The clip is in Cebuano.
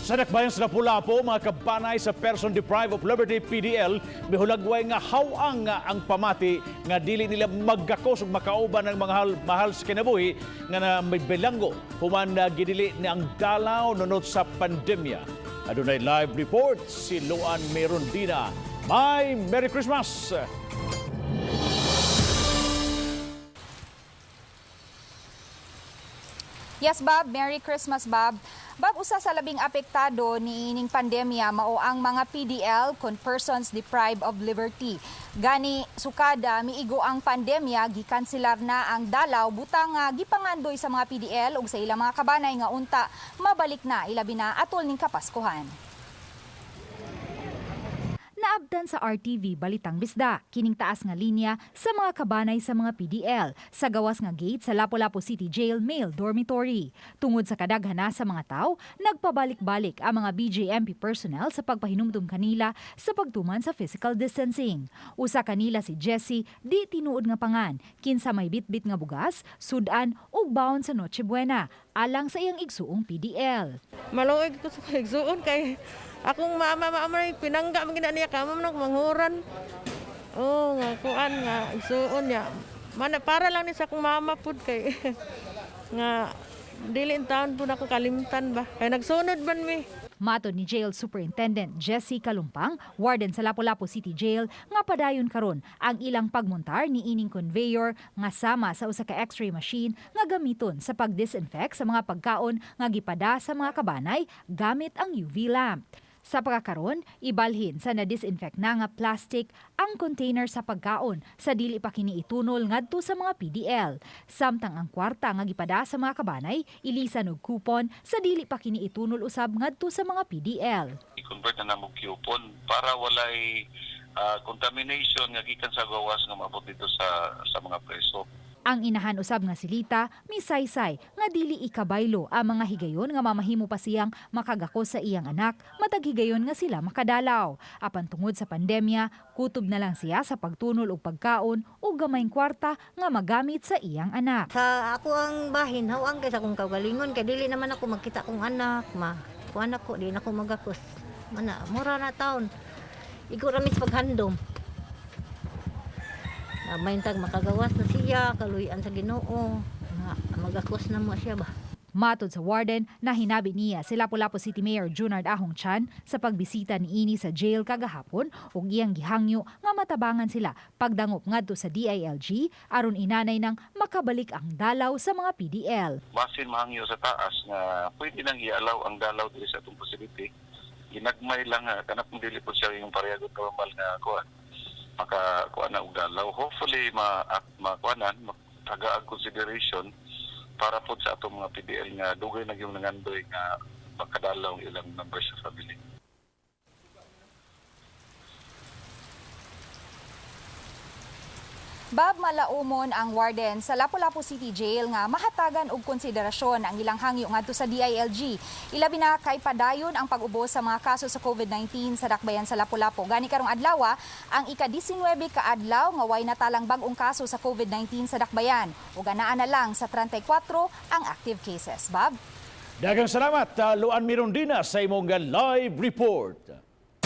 Sa dakbayan sa Lapu-Lapu, mga kabanay sa Person Deprived of Liberty, PDL, mihulagway nga hawang nga ang pamati nga dili nila maggakos ug makauban ng mga mahal, mahal sa kinabuhi nga na may bilanggo human na gidili ni ang dalaw nunot sa pandemya. Adunay live report si Luan Merondina. May Merry Christmas! Yes, Bob. Merry Christmas, Bob. Bob, usa sa labing apektado niining pandemya mao ang mga PDL kon persons deprived of liberty. Gani sukada miigo ang pandemya, gikanselar na ang dalaw butang nga gipangandoy sa mga PDL ug sa ilang mga kabanay nga unta mabalik na, ilabi na atol ning Kapaskuhan. Naabdan sa RTV Balitang Bisda, kining taas nga linya sa mga kabanay sa mga PDL sa gawas nga gate sa Lapu-Lapu City Jail Male Dormitory. Tungod sa kadaghana sa mga tao, nagpabalik-balik ang mga BJMP personnel sa pagpahinumdum kanila sa pagtuman sa physical distancing. Usa kanila si Jesse, di tinuod nga pangan, kinsa may bitbit nga bugas, sudan ug baon sa Noche Buena alang sa iyang igsuong PDL. Maluoy ko sa igsuon kay akong mama, mama ray pinangga man gina niya kamo man manghuran. Oh, nga kuan nga igsuon niya. Mana para lang ni sa akong mama pud kay nga dili in taon pud ako kalimtan ba. Kay nagsunod man mi. Matod ni Jail Superintendent Jesse Kalumpang, warden sa Lapu-Lapu City Jail, nga padayon karon ang ilang pagmontar ni ining conveyor nga sama sa usa ka x-ray machine nga gamiton sa pag-disinfect sa mga pagkaon nga gipada sa mga kabanay gamit ang UV lamp. Sa pagkakaron, ibalhin sa na-disinfect na nga plastic ang container sa pagkaon sa dili pa kini itunol ngadto sa mga PDL. Samtang ang kwarta nga gipada sa mga kabanay, ilisan og coupon sa dili pa kini itunol usab ngadto sa mga PDL. I-convert na namo coupon para walay contamination nga gikan sa gawas nga maabot dito sa mga preso. Ang inahan usab nga silita, misaysay nga dili ikabaylo ang mga higayon nga mamahimo pa siyang makagako sa iyang anak, matag higayon nga sila makadalaw. Apan tungod sa pandemya, kutob na lang siya sa pagtunol og pagkaon ug gamayng kwarta nga magamit sa iyang anak. Sa ako ang bahin, hawang kay sa akong kaugalingon kay dili naman ako magkita kong anak, ma. Kuan ako, di na ako magakos. Mana, mura na taon. Igo ra mis paghandom. Na mayntag makagawas na siya, kaluyan sa Ginoo. Nga magakos na mo siya ba. Matod sa warden, na hinabi niya si Lapu-Lapu City Mayor Junard Ahong Chan sa pagbisita ni ini sa jail kagahapon ug iyang gihangyo nga matabangan sila pagdangop ngadto sa DILG aron inanay nang makabalik ang dalaw sa mga PDL. Basin mahangyo sa taas nga pwede nang i-allow ang dalaw diri sa atong facility. Ginagmay lang nga kanang kung dili po siya yung parehagot normal nga kuan. Maka kuan na og dalaw. Hopefully ma at makuanan matagaag consideration para po sa atong mga PDL nga dugay na gyud nangandoy nga makadalaw ang ilang members sa family. Bob, malaumon ang warden sa Lapu-Lapu City Jail nga mahatagan og konsiderasyon ang ilang hangyo ngadto sa DILG. Ilabi na kay padayon ang pag-ubos sa mga kaso sa COVID-19 sa dakbayan sa Lapu-Lapu. Gani karong adlaw ang ika-19 ka adlaw nga way natalang bag-ong kaso sa COVID-19 sa dakbayan. Ug anaa na lang sa 34 ang active cases. Bob? Daghang salamat, Luan Mirondina, sa imong live report.